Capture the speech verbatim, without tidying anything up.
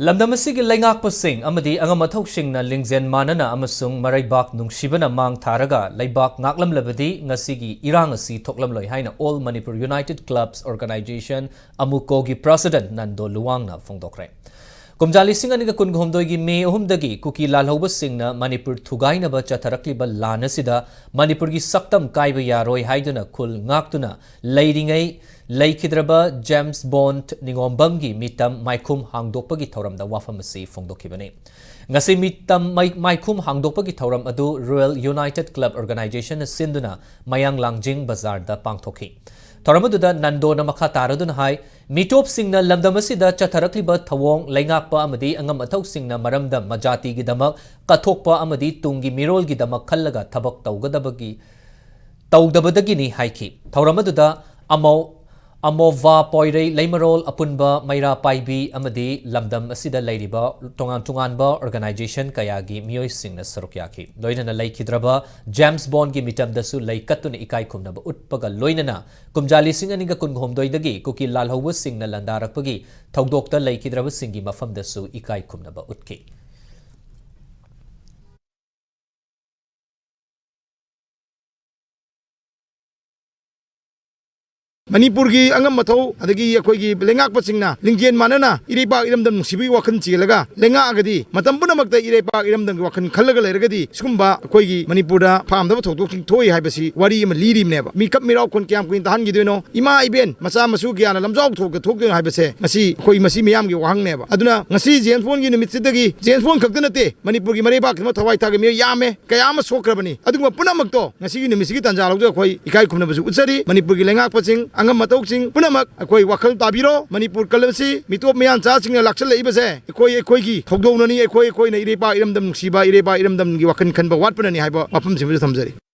ꯂꯝꯗꯝ ꯑꯁꯤꯒꯤ ꯂꯩꯉꯥꯛꯄꯁꯤꯡ ꯑꯃꯗꯤ ꯑꯉꯝ ꯑꯊꯧꯁꯤꯡꯅ ꯂꯤꯡꯖꯦꯜ ꯃꯥꯟꯅꯅ ꯑꯃꯁꯨꯡ ꯃꯔꯩꯕꯥꯛ ꯅꯨꯡꯁꯤꯕꯅ ꯃꯥꯡ ꯊꯥꯔꯒ ꯂꯩꯕꯥꯛ ꯉꯥꯛꯂꯝꯂꯕꯗꯤ ꯉꯁꯤꯒꯤ ꯏꯔꯥꯡ ꯑꯁꯤ ꯊꯣꯛꯂꯝꯂꯣꯏ ꯍꯥꯏꯅ All Manipur United Clubs Organization, ꯑꯃꯨꯀꯣꯒꯤ president Nando ꯂꯨꯋꯥꯡꯅ ꯐꯣꯡꯗꯣꯛꯈ꯭ꯔꯦ꯫ ꯀꯨꯝꯖꯥ ꯂꯤꯁꯤꯡ ꯑꯅꯤꯒ ꯀꯨꯟꯍꯨꯝꯗꯣꯏꯒꯤ ꯃꯦ ꯑꯍꯨꯝꯗꯒꯤ ꯀꯨꯀꯤ ꯂꯥꯜꯍꯧꯕꯁꯤꯡꯅ ꯃꯅꯤꯄꯨꯔ ꯊꯨꯒꯥꯏꯅꯕ ꯆꯠꯊꯔꯛꯂꯤꯕ ꯂꯥꯟ ꯑꯁꯤꯗ ꯃꯅꯤꯄꯨꯔꯒꯤ ꯁꯛꯇꯝ ꯀꯥꯏꯕ ꯌꯥꯔꯣꯏ ꯍꯥꯏꯗꯨꯅ ꯈꯨꯜ ꯉꯥꯛꯇꯨꯅ ꯂꯩꯔꯤꯉꯩ ꯂꯩꯈꯤꯗ꯭ꯔꯕ ꯖꯦꯝꯁ ꯕꯣꯟꯗ ꯅꯤꯉꯣꯝꯕꯝꯒꯤ ꯃꯤꯇꯝ ꯃꯥꯏꯈꯨꯝ ꯍꯥꯡꯗꯣꯛꯄꯒꯤ ꯊꯧꯔꯝꯗ ꯋꯥꯐꯝ ꯑꯁꯤ ꯐꯣꯡꯗꯣꯛꯈꯤꯕꯅꯤ꯫ ꯉꯁꯤ ꯃꯤꯇꯝ ꯃꯥꯏ-, ꯃꯥꯏꯈꯨꯝ ꯍꯥꯡꯗꯣꯛꯄꯒꯤ ꯊꯧꯔꯝ ꯑꯗꯨ Royal United Club Organizationꯅ ꯁꯤꯟꯗꯨꯅ ꯃꯌꯥꯡ ꯂꯥꯡꯖꯤꯡ ꯕꯖꯥꯔꯗ ꯄꯥꯡꯊꯣꯛꯈꯤ꯫ ꯊꯧꯔꯝ ꯑꯗꯨꯗ ꯅꯟꯗꯣꯅ ꯃꯈꯥ ꯇꯥꯔꯗꯨꯅ ꯍꯥꯏ, ꯃꯤꯇꯣꯞꯁꯤꯡꯅ ꯂꯝꯗꯝ ꯑꯁꯤꯗ ꯆꯠꯊꯔꯛꯂꯤꯕ ꯊꯧꯑꯣꯡ ꯂꯩꯉꯥꯛꯄ ꯑꯃꯗꯤ ꯑꯉꯝ ꯑꯊꯧꯁꯤꯡꯅ ꯃꯔꯝꯗꯝ ꯃꯖꯥꯇꯤꯒꯤꯗꯃꯛ ꯀꯠꯊꯣꯛꯄ ꯑꯃꯗꯤ ꯇꯨꯡꯒꯤ ꯃꯤꯔꯣꯜꯒꯤꯗꯃꯛ ꯈꯜꯂꯒ ꯊꯕꯛ ꯇꯧꯒꯗꯕꯒꯤ, ꯇꯧꯗꯕꯗꯒꯤꯅꯤ ꯍꯥꯏꯈꯤ꯫ ꯊꯧꯔꯝ ꯑꯗꯨꯗ ꯑꯃꯧ, ꯑꯃꯣꯚꯥ ꯄꯣꯏꯔꯩ ꯂꯩꯃꯔꯣꯜ ꯑꯄꯨꯟꯕ ꯃꯩꯔꯥ ꯄꯥꯏꯕꯤ ꯑꯃꯗꯤ ꯂꯝꯗꯝ ꯑꯁꯤꯗ ꯂꯩꯔꯤꯕ ꯇꯣꯉꯥꯟ ꯇꯣꯉꯥꯟꯕ organization ꯀꯌꯥꯒꯤ ꯃꯤꯑꯣꯏꯁꯤꯡꯅ ꯁꯔꯨꯛ ꯌꯥꯈꯤ꯫ ꯂꯣꯏꯅꯅ ꯂꯩꯈꯤꯗ꯭ꯔꯕ ꯖꯦꯝꯁ ꯕꯣꯟꯒꯤ ꯃꯤꯇꯝꯗꯁꯨ ꯂꯩ ꯀꯠꯇꯨꯅ ꯏꯀꯥꯏ ꯈꯨꯝꯅꯕ ꯎꯠꯄꯒ ꯂꯣꯏꯅꯅ ꯀꯨꯝꯖꯥ ꯂꯤꯁꯤꯡ ꯑꯅꯤꯒ ꯀꯨꯟꯍꯨꯝꯗꯣꯏꯗꯒꯤ ꯀꯨꯀꯤ ꯂꯥꯜꯍꯧꯕꯁꯤꯡꯅ ꯂꯥꯟꯗꯥꯔꯛꯄꯒꯤ ꯊꯧꯗꯣꯛꯇ ꯂꯩꯈꯤꯗ꯭ꯔꯕꯁꯤꯡꯒꯤ ꯃꯐꯝꯗꯁꯨ ꯏꯀꯥꯏ ꯈꯨꯝꯅꯕ ꯎꯠꯈꯤ꯫ ꯃꯅꯤꯄꯨꯔꯒꯤ ꯑꯉꯝ ꯑꯊꯧ ꯑꯗꯒꯤ ꯑꯩꯈꯣꯏꯒꯤ ꯂꯩꯉꯥꯛꯄꯁꯤꯡꯅ ꯂꯤꯡꯖꯦꯜ ꯃꯥꯟꯅꯅ ꯏꯔꯩꯄꯥꯛ ꯏꯔꯝꯗꯝ ꯅꯨꯡꯁꯤꯕꯒꯤ ꯋꯥꯈꯜ ꯆꯦꯜꯂꯒ ꯂꯩꯉꯥꯛꯑꯒꯗꯤ, ꯃꯇꯝ ꯄꯨꯝꯅꯃꯛꯇ ꯏꯔꯩꯄꯥꯛ ꯏꯔꯝꯗꯝꯒꯤ ꯋꯥꯈꯜ ꯈꯜꯂꯒ ꯂꯩꯔꯒꯗꯤ, ꯁꯤꯒꯨꯝꯕ ꯑꯩꯈꯣꯏꯒꯤ ꯃꯅꯤꯄꯨꯔꯗ ꯐꯥꯝꯗꯕ ꯊꯧꯗꯣꯛꯁꯤꯡ ꯊꯣꯛꯏ ꯍꯥꯏꯕꯁꯤ ꯋꯥꯔꯤ ꯑꯃ ꯂꯤꯔꯤꯕꯅꯦꯕ꯫ ꯃꯤꯀꯞ ꯃꯤꯔꯥꯎꯈꯣꯟ ꯀꯌꯥꯝ ꯀꯨꯏꯅ ꯇꯥꯍꯟꯈꯤꯗꯣꯏꯅꯣ? ꯏꯃꯥ ꯏꯕꯦꯟ, ꯃꯆꯥ ꯃꯁꯨ ꯀꯌꯥꯅ ꯂꯝꯖꯥꯎ ꯊꯣꯛꯇ ꯊꯣꯛꯇꯣꯏꯅꯣ ꯍꯥꯏꯕꯁꯦ ꯉꯁꯤ ꯑꯩꯈꯣꯏ, ꯃꯁꯤ ꯃꯤꯌꯥꯝꯒꯤ ꯋꯥꯍꯪꯅꯦꯕ꯫ ꯑꯗꯨꯅ ꯉꯁꯤ ꯖꯦꯝꯁ ꯕꯣꯟꯒꯤ ꯅꯨꯃꯤꯠꯁꯤꯗꯒꯤ ꯖꯦꯝꯁ ꯕꯣꯟ ꯈꯛꯇ ꯅꯠꯇꯦ, ꯃꯅꯤꯄꯨꯔꯒꯤ ꯃꯔꯩꯕꯥꯛꯁꯤꯗ ꯊꯋꯥꯏ ꯊꯥꯕ ꯃꯤꯑꯣꯏ ꯌꯥꯝꯃꯦ, ꯀꯌꯥ ꯑꯃ ꯁꯣꯛꯈ꯭ꯔꯕꯅꯤ꯫ ꯑꯗꯨꯒꯨꯝꯕ ꯄꯨꯝꯅꯃꯛꯇꯣ ꯉꯁꯤꯒꯤ ꯅꯨꯃꯤꯠꯁꯤꯒꯤ ꯇꯥꯟꯖꯥ ꯂꯧꯖ ꯑꯩꯈꯣꯏ ꯏꯀꯥꯏ ꯈꯨꯝꯅꯕꯁꯨ ꯎꯠꯆꯔꯤ꯫ ꯃꯅꯤꯄꯨꯔꯒꯤ ꯂꯩꯉꯥꯛꯄꯁꯤꯡ, ꯑꯉꯝ ꯑꯇꯧꯁꯤꯡ ꯄꯨꯝꯅꯃꯛ ꯑꯩꯈꯣꯏ ꯋꯥꯈꯜ ꯇꯥꯕꯤꯔꯣ꯫ ꯃꯅꯤꯄꯨꯔ ꯀꯂꯝ ꯑꯁꯤ ꯃꯤꯇꯣꯞ ꯃꯤꯌꯥꯟꯆꯥꯁꯤꯡꯅ ꯂꯥꯛꯁꯜꯂꯛꯏꯕꯁꯦ ꯑꯩꯈꯣꯏ ꯑꯩꯈꯣꯏꯒꯤ ꯊꯧꯗꯧꯅꯅꯤ, ꯑꯩꯈꯣꯏ ꯑꯩꯈꯣꯏꯅ ꯏꯔꯩꯄꯥꯛ ꯏꯔꯝꯗꯝ ꯅꯨꯡꯁꯤꯕ, ꯏꯔꯩꯄꯥꯛ ꯏꯔꯝꯗꯝꯒꯤ ꯋꯥꯈꯜ ꯈꯟꯕ ꯋꯥꯠꯄꯅꯅꯤ ꯍꯥꯏꯕ ꯋꯥꯐꯝꯁꯤꯃꯁꯨ ꯊꯝꯖꯔꯤ꯫